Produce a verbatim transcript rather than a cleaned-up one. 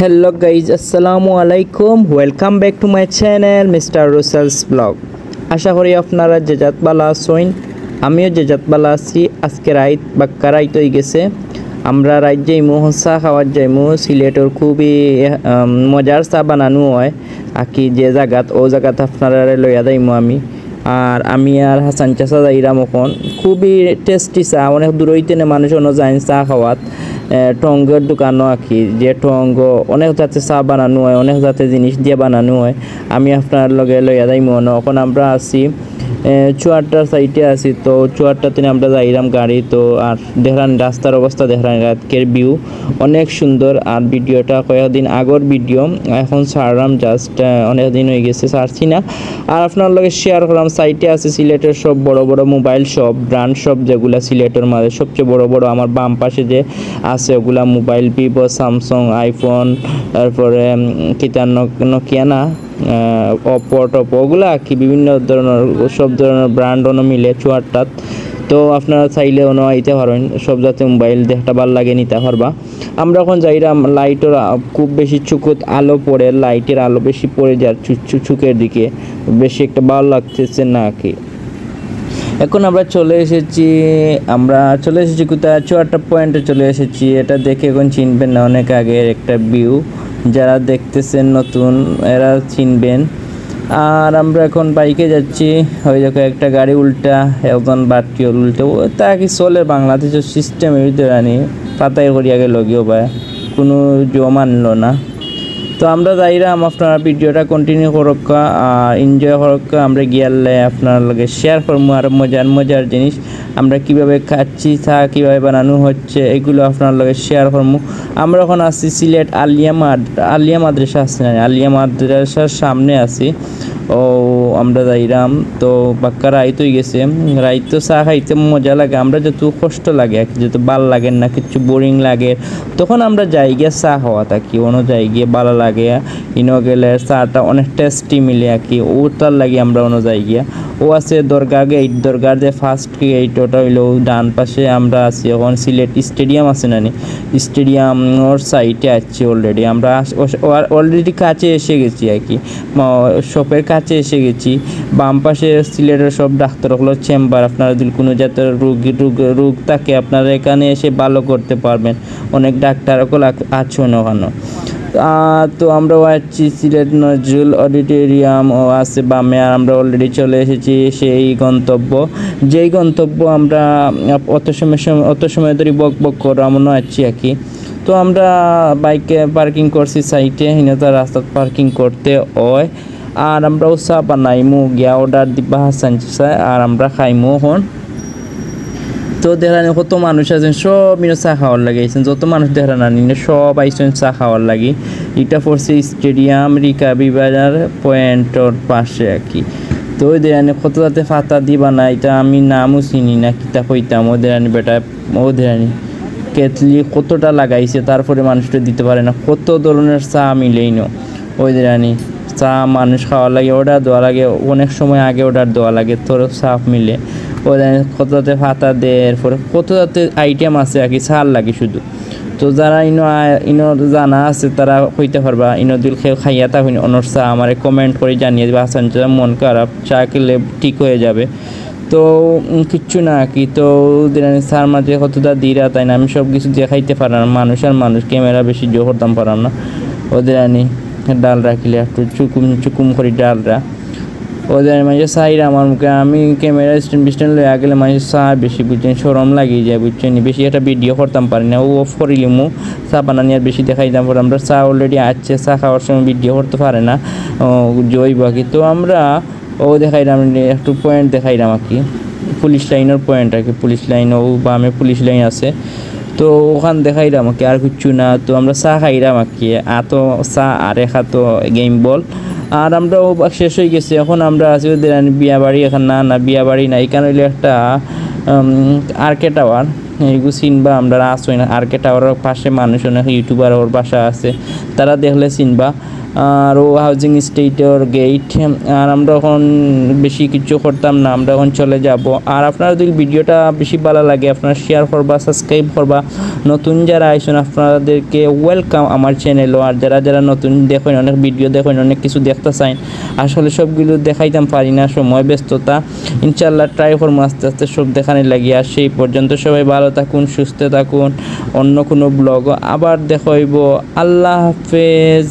Hello guys, আসসালামু আলাইকুম। Welcome back to my channel, Mister Russell's Vlog. আশা করি আপনারা যে যাত বালা আছইন, আমিও যে যাত বালা আছি। আজকে রাইত, বাক্কা রাইত অই গেছে। আমরা রাইত যাইমু, চা খাওয়াত যাইমু। সিলেটর খুবই, আম, মজার চা বানানো হয় আর কি, যে জাগাত, ও জাগাত আপনারারে লইয়া যাইমু আমি। আর আমি আর হাসান চাচা যাইরাম অখন। খুবই টেস্টি চা, অনেক দূর অইতে নে মানুষ অনো যাইন চা খাওয়াত। এ, টঙ্গর দোকানো আর কি, যে টঙ্গ অনেক জাতে চা বানানো হয়, অনেক জাতে জিনিস দিয়া বানানো হয়। আমি আপনার লগে লইয়া যাইমু অনো। অখন আমরা আছি, এ, চুয়াট্টার সাইডে আছি, তো চুয়াট্টা তিন আমরা যাইরাম গাড়ি। তো আর দেখরাম রাস্তার অবস্থা, দেখরাম রাতকের ভিউ অনেক সুন্দর। আর ভিডিওটা কয়েকদিন আগর ভিডিও, এখন ছাড়লাম জাস্ট, অনেক দিন অই গেছে ছাড়ছি না। আর আপনার লগে শেয়ার করলাম, সাইডে আছে সিলেটর সব বড় বড় মোবাইল শপ, ব্র্যান্ড শপ, যেগুলা সিলেটর মাঝে সবচেয়ে বড় বড়। আমার বাম পাশে যে আছে ওগুলা মোবাইল, ভিভো, স্যামসাং, আইফোন, তারপরে, উম, কিতা নক-, নোকিয়া না, অপো টপো, ওগুলা আর কি, বিভিন্ন ধরনের, সব ধরনের ব্র্যান্ড অনো মিলে চুয়াট্টাত। তো আপনারা চাইলে অনো আইতে পারেন, সব জাতে মোবাইল যেটা ভালা লাগে নিতা পারবা। আমরা অখন যাইরাম, লাইটর, আ, খুব বেশি চুকুত আলো পড়ে, লাইটের আলো বেশি পড়ে যার চু-, চু-, চুকের দিকে, বেশি একটা ভালা লাগতেছে না আর কি। এখন আমরা চলে এসেছি, আমরা চলে এসেছি কোথায়? চুয়াট্টা পয়েন্টে চলে এসেছি। এটা দেখে এখন চিনবেন না, অনেক আগের একটা ভিউ। যারা দেখতেছেন নতুন, এরা চিনবেন। আর আমরা এখন বাইকে যাচ্ছি। ওই দেখো, একটা গাড়ি উল্টা, একজন বাট্টি উল্টা। ও তা কি চলে বাংলাদেশের সিস্টেম, এই তো জানি, পাতাই করিয়া গেল গিয়ে ভাই, কোনো জো মানলো না। তো আমরা যাইরাম, আপনারা ভিডিওটা কন্টিনিউ করক্কা আর এনজয় করক্কা। আমরা গিয়ালে আপনার লগে শেয়ার করমু আর মজার মজার জিনিস, আমরা কিভাবে খাচ্ছি, চা কিভাবে বানানো হচ্ছে, এগুলো আপনার লগে শেয়ার করমু। আমরা এখন আছি সিলেট আলিয়া মাদ-, আলিয়া মাদ্রাসা আছে না, আলিয়া মাদ্রাসার সামনে আছি। ও আমরা যাইরাম, তো বাক্কা রাইত অই গেছে। রাইত তো চা খাইতে মজা লাগে, আমরা যত কষ্ট লাগে আর কি, যত ভালা লাগে না, কিছু বোরিং লাগে, তখন আমরা যাই গিয়া চা খাওয়াত আর কি, অনো যাই গিয়া ভালা লাগে। ইনো গেলে চাটা অনেক টেস্টি মিলে আর কি, ওটার লাগি আমরা অনো যাই গিয়া। ও আছে দরগা গেট, দরগার যে ফার্স্ট গেট, ওটা অইলো ডান পাশে। আমরা আছি এখন সিলেট স্টেডিয়াম আছে না নি, স্টেডিয়ামর সাইডে আছি অলরেডি। আমরা আস-, ওস-, ওয়ার-, অলরেডি কাছে এসে গেছি আর কি, ম-, শপের কাছে এসে গেছি। বাম পাশে সিলেটর সব ডাক্তার অকলর চেম্বার, আপনারা যদি কোনো জাতের রোগ, রোগ, রোগ থাকে, আপনারা এখানে এসে ভালো করতে পারবেন। অনেক ডাক্তার অকল আক-, আছইন অখানো। আহ, তো আমরাও আছি সিলেট নজরুল অডিটোরিয়াম ও আছে বামে, আর আমরা অলরেডি চলে এসেছি সেই গন্তব্য, যেই গন্তব্য আমরা, আহ, অত সময়, সময়, অত সময় ধরে বক বক করে আমরা আছি আর কি। তো আমরা বাইকে পার্কিং করছি সাইডে, হিনে তো রাস্তাত পার্কিং করতে হয়। আর আমরাও চা বানাইমু, গিয়া অর্ডার দিবা হাসান চাচায়, আর আমরা খাইমু এখন। তো দেখরানি কত মানুষ আছইন, সব ইনো চা খাওয়ার লাগি আইছইন, যত মানুষ দেখরা না নি, সব আইছইন চা খাওয়ার লাগি। ইটা পড়ছে স্টেডিয়াম রিকাবি বাজার পয়েন্টর পাশে আর কি। তো ওই দেখরানি কত জাতে পাতা দিবা না, ইটা আমি নামও চিনি না, কিতা কইতাম। ও দেখরানি বেটা, ও দেখরানি কেতলি কতটা লাগাইছে, তারপরে মানুষটা দিতে পারে না, কত ধরনের চা মিলে ইনো। ওই দেখরানি চা মানুষ খাওয়ার লাগি অর্ডার দেওয়া লাগে, অনেক সময় আগে অর্ডার দেওয়া লাগে, তোর চা মিলে। ওই দেখরানি কত জাতে পাতা দেয়, এরপরে কত জাতে আইটেম আছে আর কি, চার লাগি শুধু। তো যারা ইনো আয়-, ইনো জানা আছে, তারা কইতা পারবা, ইনো দিল কেউ খাইয়া থাকইন অনর চা, আমারে কমেন্ট করি জানিয়ে দিবা। হাসান চাচা মন খারাপ, চা খেলে ঠিক হয়ে যাবে। তো, উম, কিচ্ছু না কি, তো দেখরানি চার মাঝে কতটা দিরা তাই না, আমি সব কিছু দেখাইতে পারলাম না, মানুষ আর মানুষ, ক্যামেরা বেশি জোর করতাম পারলাম না। ও দেখরানি ডাল রাখিলে একটু চুকুম চুকুম করি ডালরা। ও দেখরানি মাঝে চাইরা আমার মুখে, আমি ক্যামেরা স্ট্যান্ড ফিস্ট্যান্ড লইয়া গেলে মাঝে চা বেশি বুঝছেন, শরম লাগি যায় বুঝছেন, বেশি একটা ভিডিও করতাম পারি না, ও অফ করিলিমু, চা বানানি আর বেশি দেখাইতাম পারলাম না। চা অলরেডি আছে, চা খাওয়ার সময় ভিডিও করতে পারে না, ও, জয় বাকি। তো আমরা ও দেখাইরাম, একটু পয়েন্ট দেখাইরাম আর কি, পুলিশ লাইনর পয়েন্ট আর কি, পুলিশ লাইন, ও বামে পুলিশ লাইন আছে। তো ওখান দেখাইরাম আর কি, আর কিচ্ছু না। তো আমরা চা খাইরাম আর কি, আতো চা আর এক আতো গেম বল। আর আমরা ও বা-, শেষ হয়ে গেছে। এখন আমরা আছি ওদের আনি বিয়া বাড়ি, এখন না, না, বিয়া বাড়ি না, এখানে হইলো একটা, উম, আরকে টাওয়ার, এইগু চিনবা, আমরা আছি না, আরকে টাওয়ারের পাশে মানুষ, অনেক ইউটিউবার ওর বাসা আছে, তারা দেখলে চিনবা। আর ও হাউজিং এস্টেটর গেট। আর আমরা এখন বেশি কিছু করতাম না, আমরা এখন চলে যাব। আর আপনার যদি ভিডিওটা বেশি ভালো লাগে, আপনারা শেয়ার করবা, সাবস্ক্রাইব করবা। নতুন যারা আইছেন আপনাদেরকে ওয়েলকাম আমার চ্যানেলও। আর যারা যারা নতুন দেখেন, অনেক ভিডিও দেখেন, অনেক কিছু দেখতে চাইন, আসলে সবগুলো দেখাইতাম পারি না, সময় ব্যস্ততা। ইনশাল্লাহ ট্রাই করবো আস্তে আস্তে সব দেখানি লাগি। আর সেই পর্যন্ত সবাই ভালো থাকুন, সুস্থ থাকুন। অন্য কোনো ব্লগও আবার দেখা হইব। আল্লাহ হাফেজ।